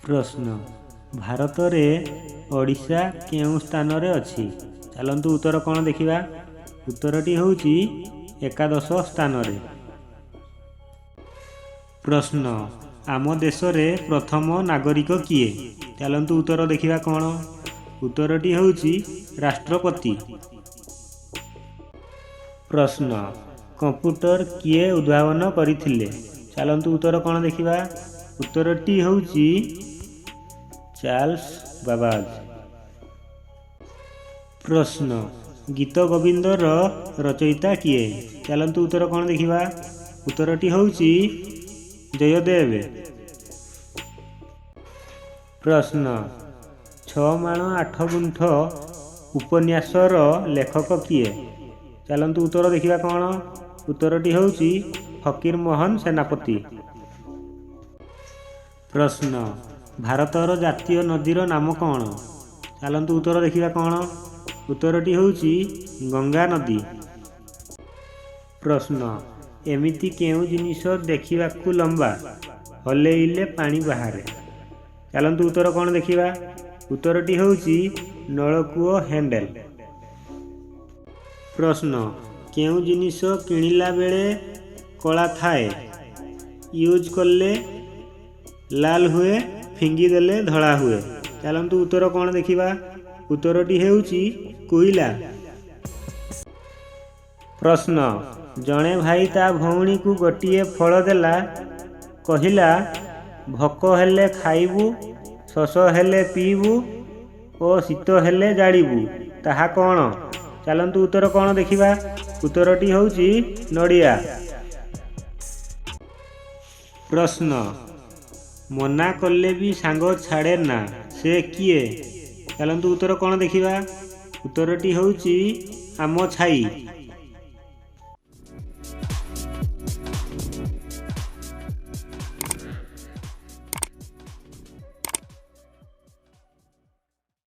ପ୍ରଶ୍ନ, ଭାରତରେ ଓଡ଼ିଶା କେଉଁ ସ୍ଥାନରେ ଅଛି? ଚାଲନ୍ତୁ ଉତ୍ତର କ'ଣ ଦେଖିବା। ଉତ୍ତରଟି ହେଉଛି 11 ସ୍ଥାନରେ। ପ୍ରଶ୍ନ, ଆମ ଦେଶରେ ପ୍ରଥମ ନାଗରିକ କିଏ? ଚାଲନ୍ତୁ ଉତ୍ତର ଦେଖିବା କ'ଣ। ଉତ୍ତରଟି ହେଉଛି ରାଷ୍ଟ୍ରପତି। ପ୍ରଶ୍ନ, କମ୍ପ୍ୟୁଟର କିଏ ଉଦ୍ଭାବନ କରିଥିଲେ? ଚାଲନ୍ତୁ ଉତ୍ତର କ'ଣ ଦେଖିବା। ଉତ୍ତରଟି ହେଉଛି ଚାର୍ଲସ ବାବାଜ। ପ୍ରଶ୍ନ, ଗୀତ ଗୋବିନ୍ଦର ରଚୟିତା କିଏ? ଚାଲନ୍ତୁ ଉତ୍ତର କ'ଣ ଦେଖିବା। ଉତ୍ତରଟି ହେଉଛି ଜୟଦେବ। ପ୍ରଶ୍ନ, 6 ମାଣ 8 ଗୁଣ୍ଠ ଉପନ୍ୟାସର ଲେଖକ କିଏ? ଚାଲନ୍ତୁ ଉତ୍ତର ଦେଖିବା କ'ଣ। ଉତ୍ତରଟି ହେଉଛି ଫକୀର ମୋହନ ସେନାପତି। ପ୍ରଶ୍ନ, ଭାରତର ଜାତୀୟ ନଦୀର ନାମ କ'ଣ? ଚାଲନ୍ତୁ ଉତ୍ତର ଦେଖିବା କ'ଣ। ଉତ୍ତରଟି ହେଉଛି ଗଙ୍ଗା ନଦୀ। ପ୍ରଶ୍ନ, ଏମିତି କେଉଁ ଜିନିଷ ଦେଖିବାକୁ ଲମ୍ବା, ହଲେଇଲେ ପାଣି ବାହାରେ? ଚାଲନ୍ତୁ ଉତ୍ତର କ'ଣ ଦେଖିବା। ଉତ୍ତରଟି ହେଉଛି ନଳକୂଅ ହ୍ୟାଣ୍ଡେଲ। ପ୍ରଶ୍ନ, କେଉଁ ଜିନିଷ କିଣିଲା ବେଳେ କଳା ଥାଏ, ୟୁଜ୍ କଲେ ଲାଲ ହୁଏ, ଫିଙ୍ଗିଦେଲେ ଧଳା ହୁଏ? ଚାଲନ୍ତୁ ଉତ୍ତର କ'ଣ ଦେଖିବା। ଉତ୍ତରଟି ହେଉଛି କୋଇଲା। ପ୍ରଶ୍ନ, ଜଣେ ଭାଇ ତା ଭଉଣୀକୁ ଗୋଟିଏ ଫଳ ଦେଲା, କହିଲା, ଭୋକ ହେଲେ ଖାଇବୁ, ଶୋଷ ହେଲେ ପିଇବୁ ଓ ଶୀତ ହେଲେ ଜାଳିବୁ, ତାହା କ'ଣ? ଚାଲନ୍ତୁ ଉତ୍ତର କ'ଣ ଦେଖିବା। ଉତ୍ତରଟି ହେଉଛି ନଡ଼ିଆ। ପ୍ରଶ୍ନ, ମନା କଲେ ବି ସାଙ୍ଗ ଛାଡ଼େ ନା, ସେ କିଏ? ଚାଲନ୍ତୁ ଉତ୍ତର କ'ଣ ଦେଖିବା। ଉତ୍ତରଟି ହେଉଛି ଆମ ଛାଇ।